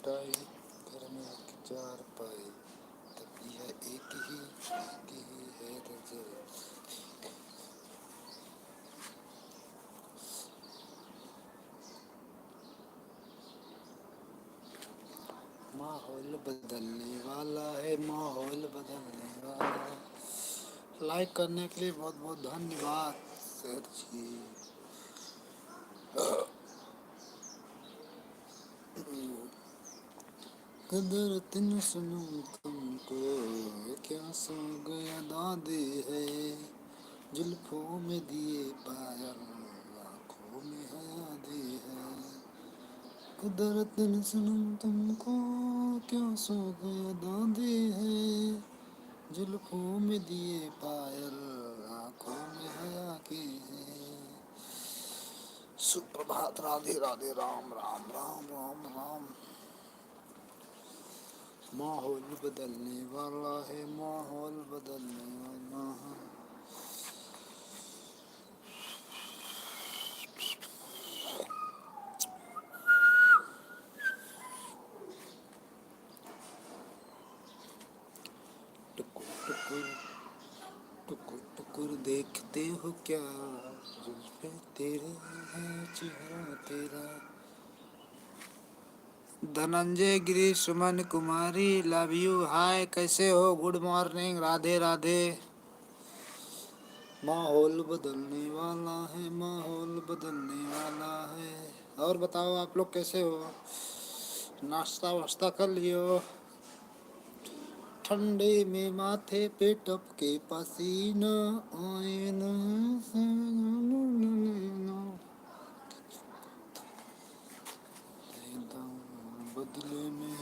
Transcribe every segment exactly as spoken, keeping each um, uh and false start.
टाई, घर में एक चारपाई, तब यह एक ही, एक ही है रजाई। माहौल बदलने वाला है, माहौल बदलने वाला है। Like करने के लिए बहुत बहुत धन्यवाद सर जी। कुदरत ने सनम तुमको क्या सौगात दी है, जुल्फों में दिए पायल, आँखों में हया दी है। कुदरत ने सनम तुमको क्या सौगात दी है, जुल्फों में दिए पायल, आँखों में हया की है। सुप्रभात, राधे राधे, राम राम, राम राम, राम। माहौल बदलने वाला है, माहौल बदलने वाला है। टुकुर टुकुर, टुकुर टुकुर देखते हो क्या, जुल्फे तेरे हैं, चेहरा तेरा। धनंजय गिरी, सुमन कुमारी, love you, hi, कैसे हो, good morning, राधे राधे। माहौल बदलने वाला है, माहौल बदलने वाला है। और बताओ, आप लोग कैसे हो? नाश्ता वास्ता कर लियो? ठंडी में माथे पे टपके पसीना, आए ना। बदले में,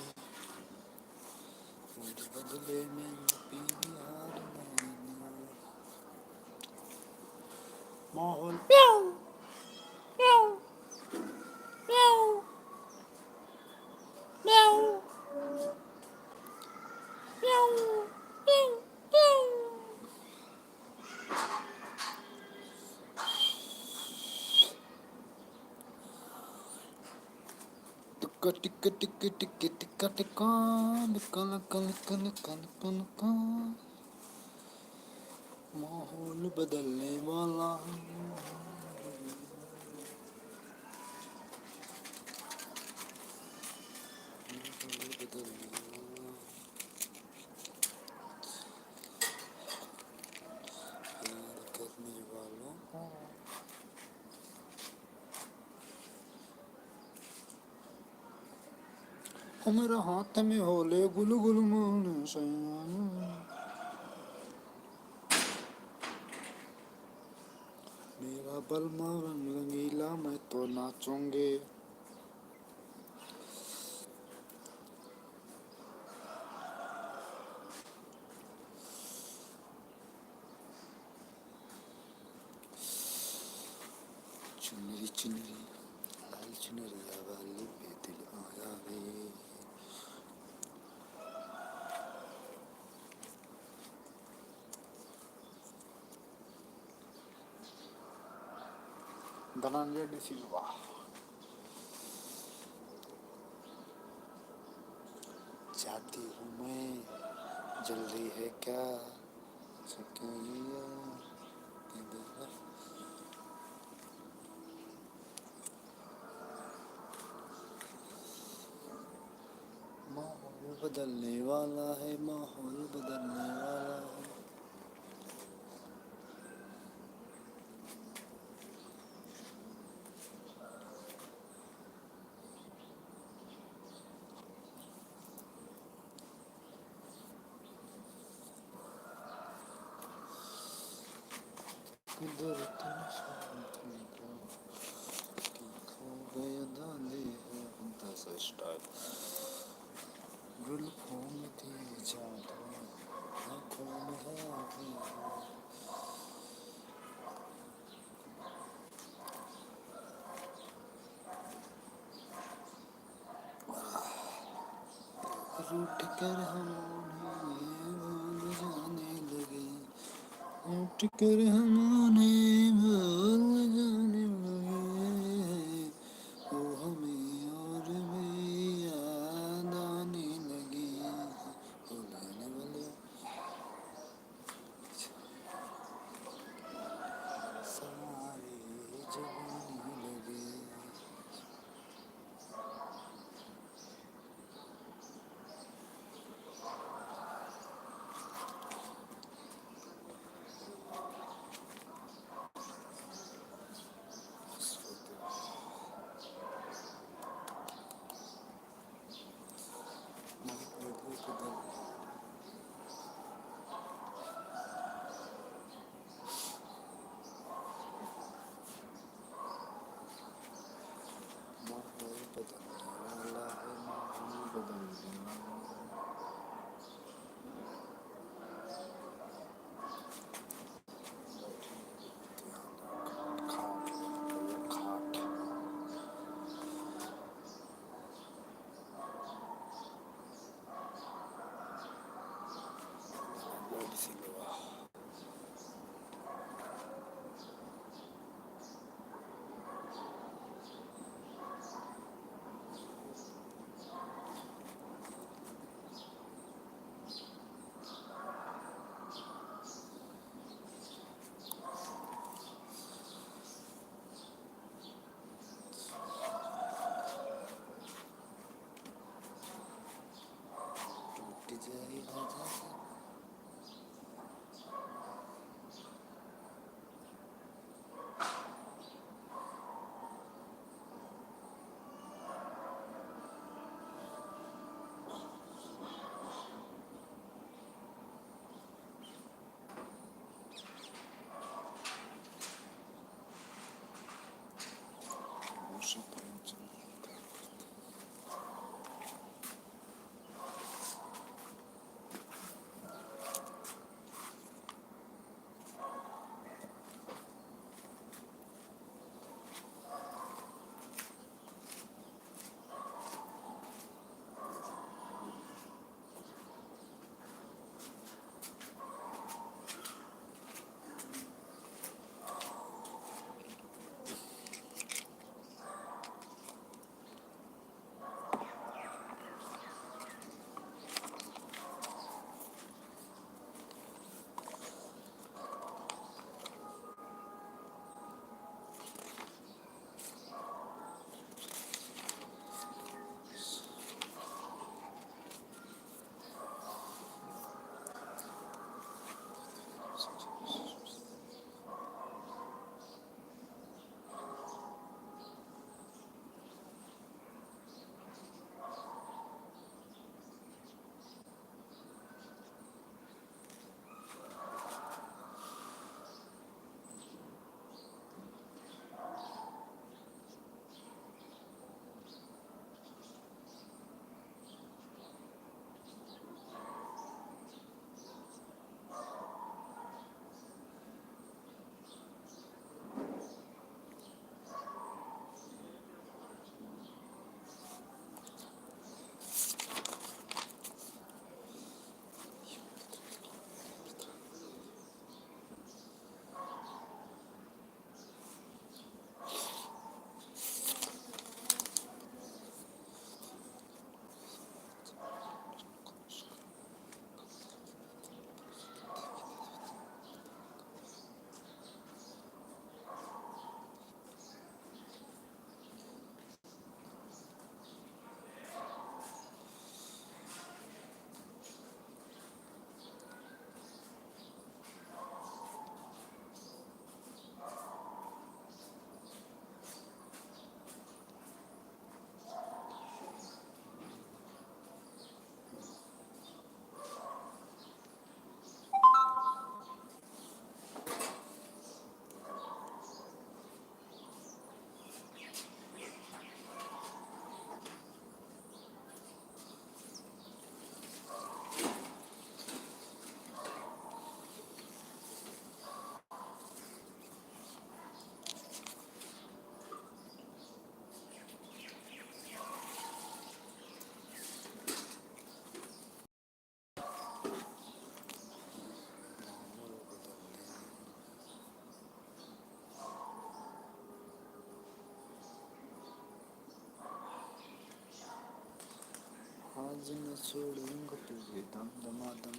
बदले में पीली हार लेना। माहौल प्याऊ, प्याऊ, प्याऊ, प्याऊ, प्याऊ, प्याऊ, प्याऊ। टुक्का टिक्का टिक्के टिक्के टिक्का टिक्का, लुक्का लुक्का लुक्का लुक्का लुक्का लुक्का। माहौल बदलने वाला है। माहौल बदलने वाला है। प्यार करने वालों को। हमरा हाथ में होले गुलगुल माने सैया। मेरा बलमा रंग रंगीला, मैं तो नाचूंगे। चुनरी चुनरी लाल चुनरिया वाली पे दिल आया रे। धनंजय डिसिल्वा। जाती हूँ मैं, जल्दी है क्या? माहौल बदलने वाला है, माहौल बदलने वाला है। कुदरत ने शांति को कि खो गया दाने है दस स्टाइल। जुल्फों में थी जादू, आँखों में है आगे। रूठ कर हम उन्हें भूल जाने लगे, रूठ कर हम उन्हें भूल जाने लगे, वो हमें और भी याद जवानी लगे। माहौल बदलने वाला है, माहौल बदलने वाला है। टूट जाए राजा। आज न छोड़ूंगा तुझे, दम दमादम।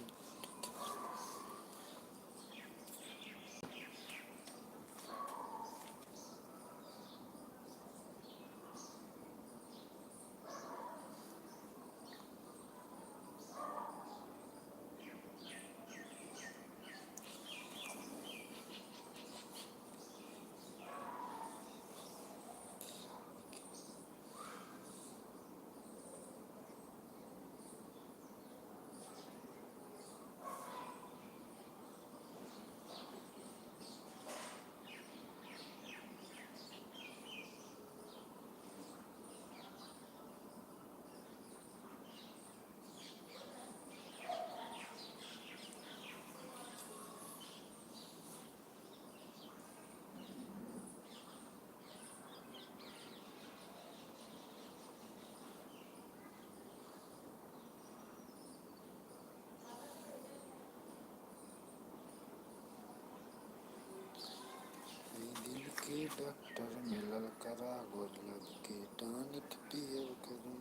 डॉक्टर मिलल करा, गुलाब के टॉनिक पियल करा।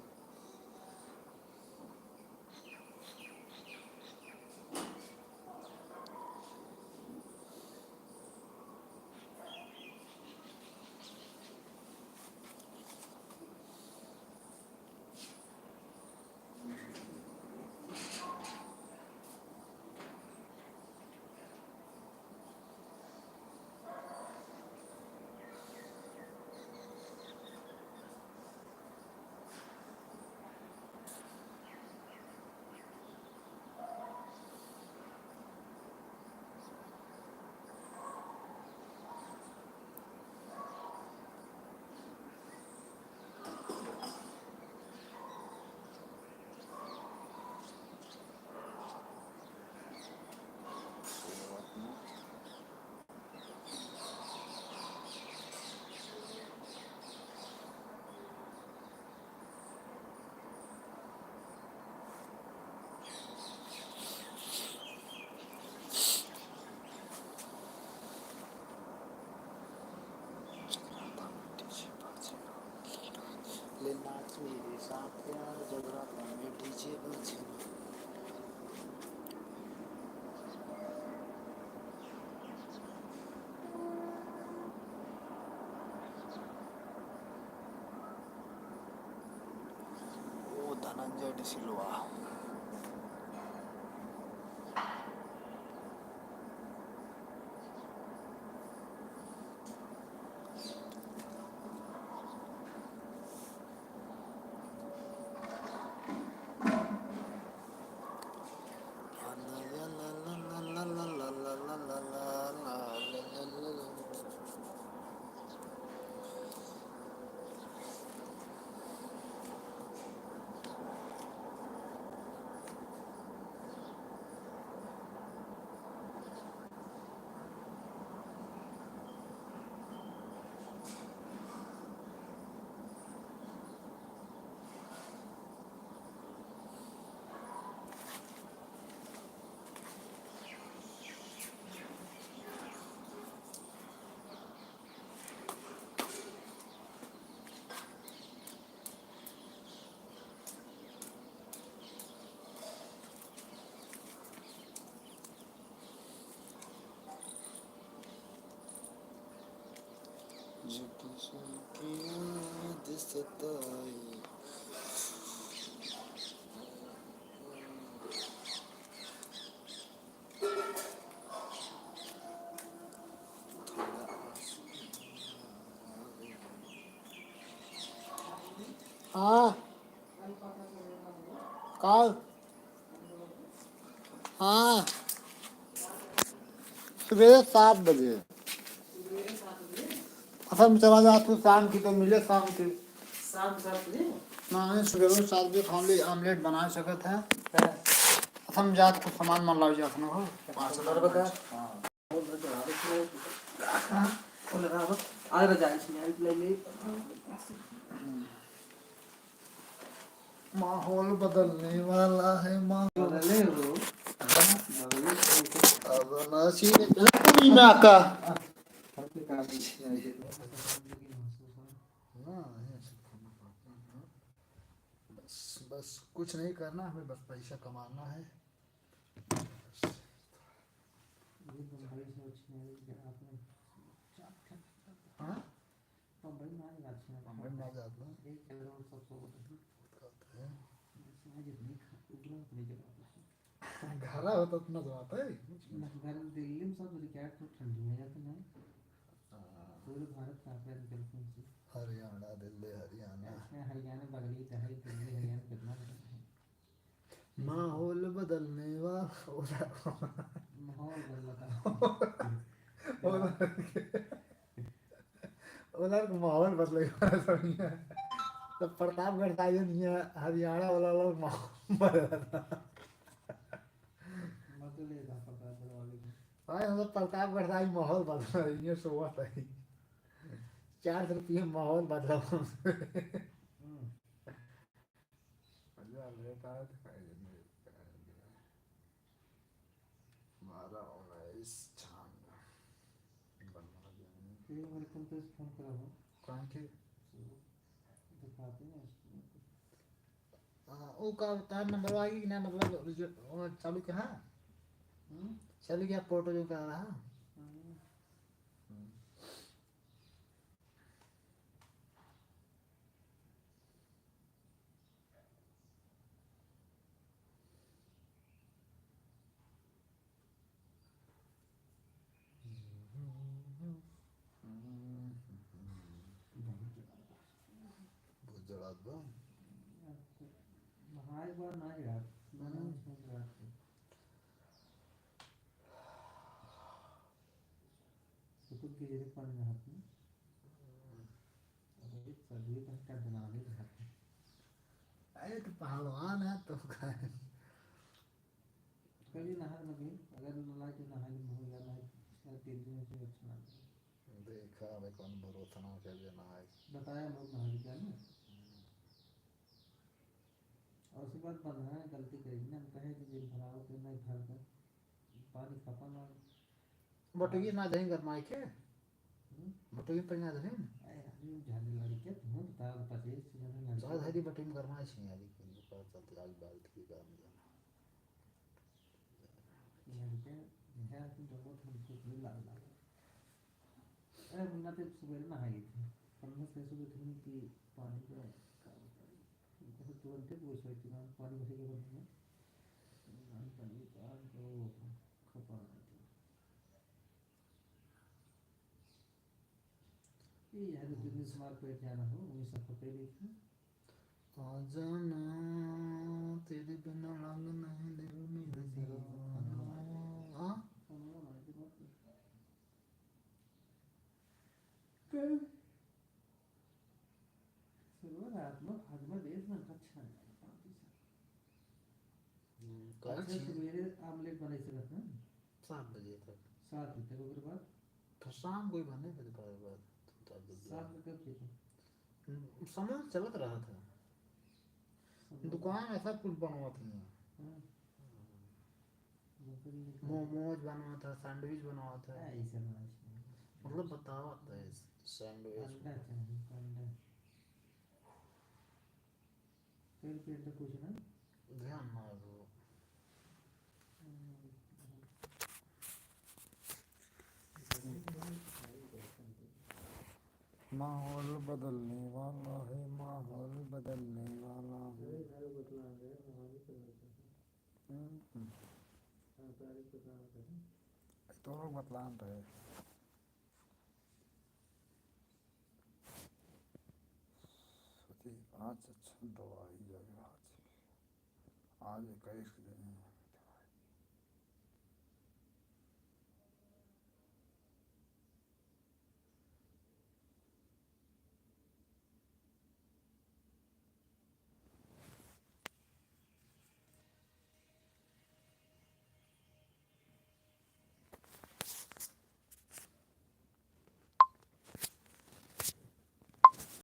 ले नाच मेरे साथ यार, जगराता में डीजे बाजे। ओ धनंजय डिसिल्वा। जब सुन के याद सताए। हाँ। काल। हाँ। सुबह सात बजे। असम चला जा तू शाम की तो मिले शाम की। शाम सात बजे? नहीं, सुबह सात बजे खाली omelette बना सकत है। हाँ। असम जात को सामान मन लाओ जा अपना हो। पाँच बता। हाँ। आ रजाई से ले ले। माहौल बदलने वाला है, माहौल। बदले हो। हाँ? बदले हो। अब नाची पूरी ना का। हाँ, ये सब। बस, बस कुछ नहीं करना, हमें बस पैसा कमाना है। ये बम्बई से अच्छी है, आपने हाँ? बम्बई में आज रात में बम्बई में आज रात में? एक करोड़ सब सौ होते हैं। बात है। जैसे आज इतनी खा-, उतना अपनी जगह पर है। घरा होता उतना जमाता है। ना, घर में दिल्ली में सब रिकॉर्ड तो ठंडी में जाते हैं। हाँ। पूरे भारत का आंकड़ा निकलते हैं इससे। हरियाणा, दिल्ली, हरियाणा। इसमें हरियाणा बगली का है, दिल्ली, हरियाणा कितना बड़ा है। माहौल बदलने वाला। माहौल बदलता। ओला, ओला के माहौल बदले वाला सब नहीं है। तो प्रतापगढ़ का ये नहीं है, हरियाणा वाला लोग माहौल बदलता। बदले था प्रतापगढ़ वाले को। भाई, हम लोग प्रतापगढ़ का ही माहौल बदला है, ये सोवत है। चार सौ रुपये माहौल बदला। हम्म। मजा लेता है तो खाई लेंगे। बारह उन्नीस छान बनवा देंगे। ये मेरे को तो फोन करा हो। कहाँ के? दिखाते हैं इसको। आ, वो का तार नंबर आगे कि ना, मतलब, रिजल्ट, वो चालू के, हाँ? हम्म? चालू किया, फोटो जो कर रहा। हम्म। हम्म। बहुत जड़ा बा। नहाए के बाद ना जड़ा, ना, ना, हम्म। उसमें जड़ा। सुकुल के जरिए पानी नहात में। अरे, सभी घंटा बनाने रहते। अरे, तो पहलवान है, तो का है? कभी नहा लगे, अगर नला के नहा ले, मुँह या नहा, उसका तीन दिन से अच्छा ना लगे। देखा, हमें कौन भरोसा ना कर लिया, नहाए। बताया लोग नहा के क्या ना? हम्म। और उसके बाद बंधना गलती करी ना, हम कहे कि जिन भराव के नहीं भर कर पानी खपा ना। बटुकी ना दही गरमाई के? हम्म? बटुकी पर ना दही? अरे, आदमी झाले लड़के, तुम तो तार पच्चीस झाले लड़के। साथ हरी बटुकी में गरमाई छी, हरी के ऊपर चलते आग बाल्टी के गरम जाना। लड़के, यह तुम तो बहुत हमको कोई लाल लाल। अरे, मुन्ना तो सुबह नहाई थी। हम से सुबह थे कि पानी का, का बताई? तुरंते पूछ रही थी, पानी भरे के बंद में। पानी, पानी, पानी, ओ, खपा नहीं थी। ये यार, जितने smart पे जाना हो, वही सब पकड़ लेते हैं। आ जाना, तेरे बिना रंग नहीं दिल मेरा दीवाना। हाँ? कल सुबह रात में भाजमा देश में अच्छा है, पाँच ही साल। हम्म, कल अच्छा, छी। सुबेरे आमलेट बनाई सकत ना? सात बजे तक। सात बजे तक, ओकर बाद? फिर शाम को ही बने, फिर दोपहर बाद। सात बजे तक। हम्म, सामान चलत रहा था। सामान। दुकान ऐसा कुछ बनवा थी। हाँ। मोमोज बनावत है, सैंडविच बनावत है। ऐसे बनावत है। मतलब बतावत है सैंडविच। अंडा चाहिए, अंडा। तेल पे अंडा कुछ ना? ध्यान ना दो। माहौल बदलने वाला है, माहौल बदलने वाला है। हम्म। तो लोग बतलान रहे। सोची, आज अच्छा दवाई लग रहा है। आज इक्कीस के दिन है,